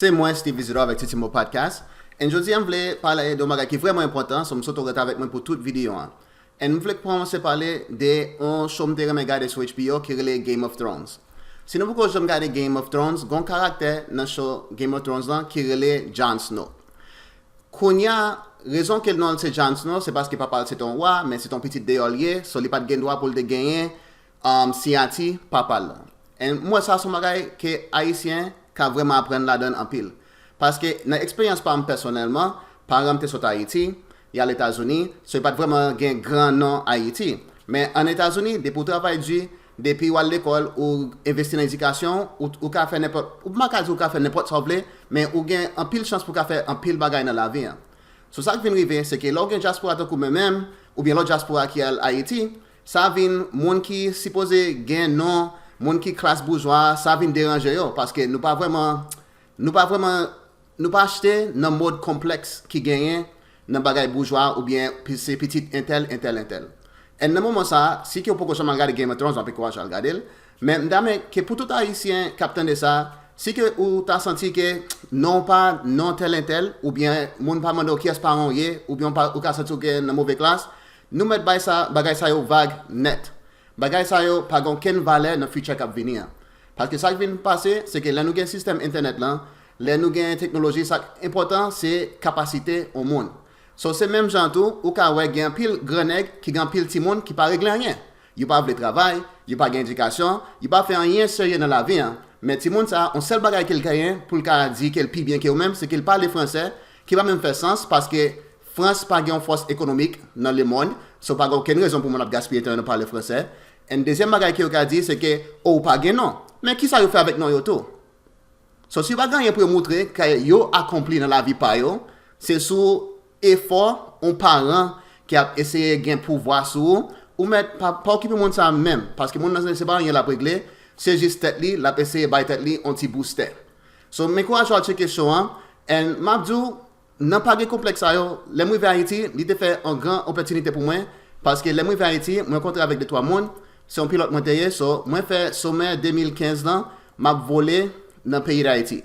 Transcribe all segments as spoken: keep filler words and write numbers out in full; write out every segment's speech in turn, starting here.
Se mwen, Steve Isidore avèk Titimo Podcast. And jodi a, m vle pale de yon bagay ki vrèman enpòtan, so m swete w rete avèk mwen pou tout videyo an. And m vle kòmanse pale de yon show m te renmen gade sou H B O ki rele Game of Thrones. Si nou poko janm gade Game of Thrones, gon karaktè nan show Game of Thrones lan ki rele Jon Snow. Kounye a, rezon ke non l se Jon Snow, se paske papa l se te yon wa, men se te yon pitit deyò l ye, so li pa t gen dwa pou l te genyen um, siyati papa l lan. And m wè sa se yon bagay ke Ayisyen ka vrèman aprann ladan l anpil. Paske nan eksperyans pa m pèsonèlman, paran m te sot Ayiti, y al Etazini, so yo pa t vrèman gen gran non Ayiti. Men ann Etazini, depi w travay di, depi w al lekòl, ou envesti nan edikasyon, ou, ou ka fè nenpòt, ou pa ka di ou ka fè nenpòt sa w vle, men ou gen anpil chans pou w ka fè anpil bagay nan lavi an. So sa k vin rive, se ke lè w gen dyaspora tankou mwen menm, oubyen lòt dyaspora ki al Ayiti, sa vin moun ki sipoze gen non, moun ki klas boujwa, sa vin deranje yo, paske nou pa vrèman, nou pa vrèman, nou pa achte nan mòd konplèks ki genyen nan bagay boujwa oubyen pi- se pitit entèl, entèl, entèl. And nan moman sa, si ke w poko janm al gade Game of Thrones, m ap ankouraje w al gade l. Men m ta renmen ke pou tout Ayisyen k ap tande sa, si ke ou ta santi ke non w pa non tèl entèl, oubyen moun pa mande w kiyès paran w ye, oubyen w pa- ou ka santi w ke nan move klas, nou mèt bay sa, bagay sa yo vag nèt. Bagay sa yo pa gen okenn valè nan future k ap vini an. Paske sa k vin pase, se ke lè nou gen sistèm entènèt lan, lè nou gen teknoloji, sa k enpòtan, se kapasite yon moun. So, se menm jan tou, ou ka wè gen anpil gran nèg ki gen anpil timoun ki pa regle anyen. Yo pa vle travay, yo pa gen edikasyon, yo pa fè anyen serye nan lavi an. Men timoun sa, yon sèl bagay ke l genyen pou l ka di ke l pi byen ke ou menm, se ke l pale fransè, ki pa menm fè sans, paske Frans pa gen yon fòs ekonomik nan lemonn, so pa gen okenn rezon pou moun ap gaspiye tan yo nan pale fransè. And dezyèm bagay ke yo ka di, se ke, o, ou pa gen non. Men kisa yo fè avèk non yo tou? So, si yo pa gen anyen pou yo moutre ke yo akonpli nan lavi pa yo, se sou efò yon paran ki ap eseye gen pouvwa sou ou, ou mèt pa, pa okipe moun sa a menm, paske moun nan se pa anyen l ap regle, se jis tèt li, l ap eseye bay tèt li yon ti boustè. So, m ankouraje w al tcheke show an, and m ap di w, nan pa gen konplèks sa yo, lè m rive Ayiti, li te fè yon gran opòtinite pou mwen, paske lè m rive Ayiti, mwen rankontre avèk de twa moun, se yon pilòt mwen te ye, so, mwen fè somè de mil kenz lan, m ap vole nan peyi Dayiti.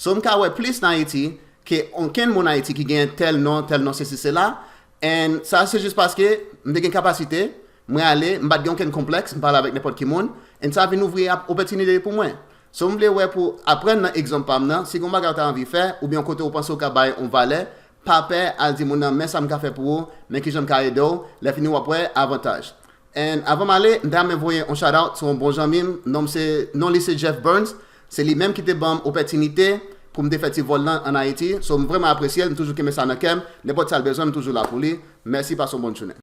So, m ka wè plis nan Ayiti ke okenn moun Ayiti ki gen tèl non, tèl non, sesi, sela, and sa se jis paske m te gen kapasite, mwen ale, m pa t gen okenn konplèks, m pale avèk nenpòt ki moun, and sa vin ouvri ap- opòtinite pou mwen. So, m vle wè pou aprann nan egzanp pa m nan, si gen yon bagay ou ta anvi fè, oubyen yon kote ou panse ou ka bay yon valè, pa pè al di moun nan, men sa m ka fè pou ou, men kijan m ka ede w, lè fini w ap wè avantaj. And avan m ale, m ta renmen voye yon shout out sou yon bon zanmi m, non m se, non li se Jeff Burns, se li menm ki te ban m opòtinite pou m te fè ti vòl lan ann Ayiti, so m vrèman apresye l, m toujou kenbe sa nan kè m, nenpòt sa l bezwen, m toujou la pou li, mèsi, pase yon bòn jounen.